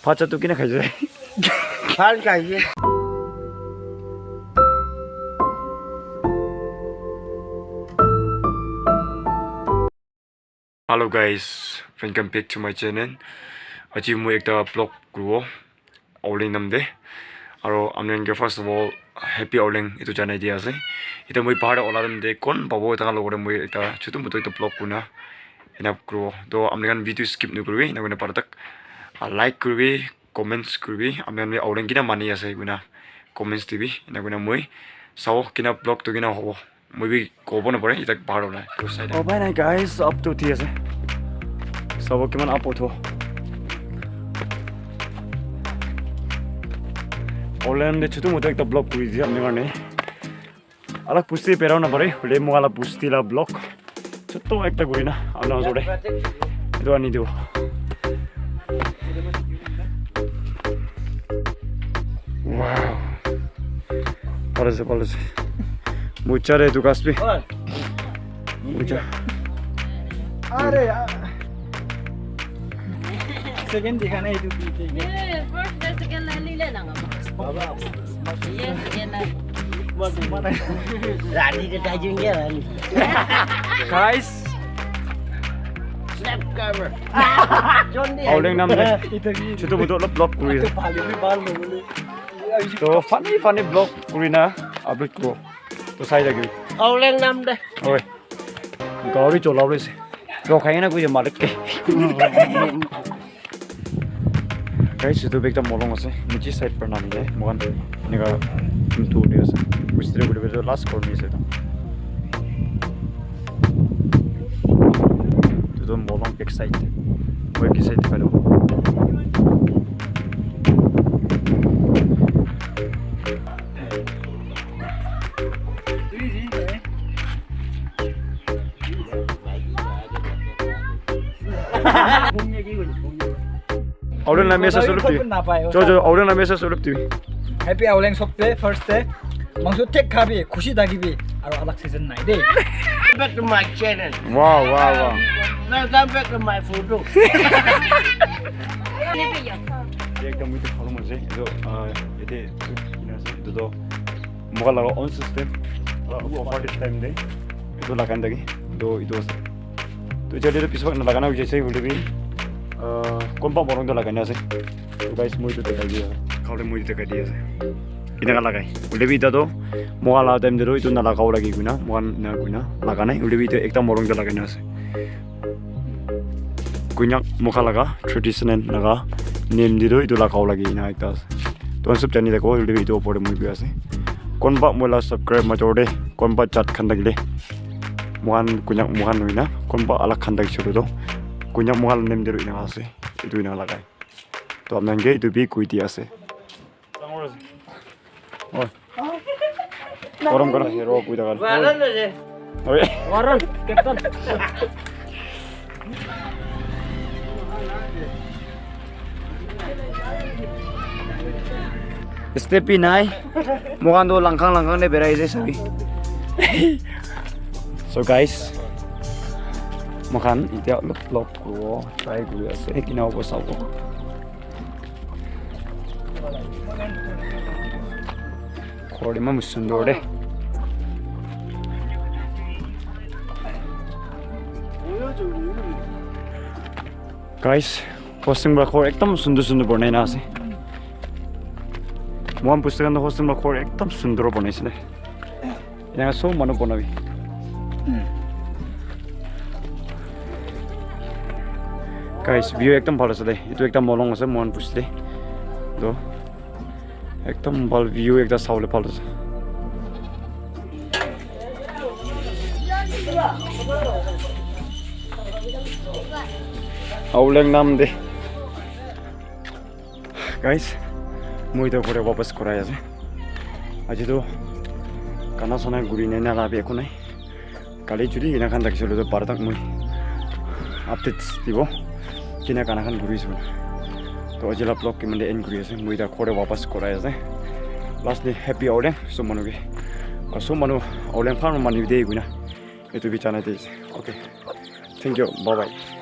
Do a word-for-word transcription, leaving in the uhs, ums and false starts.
Phacha tu kina khaise? Phan khaise. Hello guys, welcome back to my channel. Aji moi ekta vlog kuribo Aoleng nam de. Aro apni khan ke first of all happy Aoleng etu janai di ase. Eta moi bahar te ola time te kon pabo eta logot te moi ekta chutu mutu ekta vlog kurina ena kuribo. To apni khan video skip nokuribi, ena kurina para tak like kuribi, comments kuribi, apni khan bi Aoleng kina mani ase koina comments dibi, ena kurina moi sabo kina vlog tu kina hobo. Moi bi kobo na pare, eta bahar ola. Oh, bye night guys, up to uthi ase. Sabo kiman up utho. Aoleng de chutu mutu ekta vlog kuri di apni karne. Alak pusti perao na pare, hule mo ala pusti la vlog. Chutu ekta kuri na, apni ojor de. Etu ani dibo. Wow. Bhal ase, bhal ase. Mucha re tu kaspi. Mucha. Are yaar. Second dikha nahi tu. Ye first le second le le na. Baba. Ye second le. Rani ke tajung ke rani. Guys. Snap camera. Aoleng nam de. Chutu mutu olop vlog kuri. To funny funny vlog kuri na upload kuribo. To sai thakibi. Aoleng nam de. Oi. Gari chola bole se. Lo khai na koi malik ke. Guys, etu ekta molong ase. Niche side para nami le. Moikhan eneka tour de ase. Bistri kuri kuri last corner ase etu. Etu tu molong back side. Moi ki side phale. Aoleng la message ulup dibi. Jo, jo, Aoleng la message ulup dibi. Happy Aoleng sob te first te. Mangso thik khabi, khushi thakibi, aru alag season nai de. Back to my channel. Wow, wow, wow. Welcome back to my photo. Ekdam moi to follow mase. Etu, ah, ete, ena ase. Etu to moga laga own system. Ah, for this time de. Etu lagai thaki. To etu ase. To etu to pisok na laga na hoise hoile bi, ah, konba morung to lagai na ase. To guys, moi to dekhai di ase. Khale moi to dekhai di ase. Kinaka lagai. Hoile bi eta to moga laga time de to etu na lagabo lage koina, moga na koina laga nai. Hoile bi etu ekta morung to lagai na ase. Konyak mokha laga traditional laga name de toh etu lagabo lage ena ekta ase. Toh sob jani thakibo, etu, etu opor te moi koi ase. Konba moi la subscribe major te konba jat khan thakile, moikhan Konyak moikhan hoina konba alag khan thakishe koile toh Konyak moikhan la name de toh ena ase. Etu ena lagai. Toh apni khan ke etu bi koi di ase. Dangor ase. Oi. Gorom gorom hero bui thaka. Oi. Waran, captain. Step bi nai. Moikhan toh langkhang langkhang te berai ase sabi. So guys, moikhan etia olop vlog kuribo try kuri ase. Kina hobo sabo. Ghor eman sundor de. Guys, hosting para ghor ekdam sundor sundor banai na ase. Moikhan bosti khan toh hosting para ghor ekdam sundor banaise de. Eneka sob manu banabi. Guys, view ekdam bhal ase de. Etu ekta molong ase, moikhan bosti de. Toh, ekdam bhal view ekta sabole bhal ase. Aoleng nam de. Guys, moi toh ghor te wapas korai ase. Aji toh gana sana guri nai na labi eku nai. Kali jodi ena khan thakishe koile toh baro tak moi updates dibo. Kina gana khan guri ase koina. Toh aji la vlog kiman te end kuri ase. Moi toh ghor te wapas korai ase. Lastly, happy Aoleng sob manu ke. Aru sob manu Aoleng phan mani de koina. Etu bi janai de ase. Okay. Thank you. Bye bye.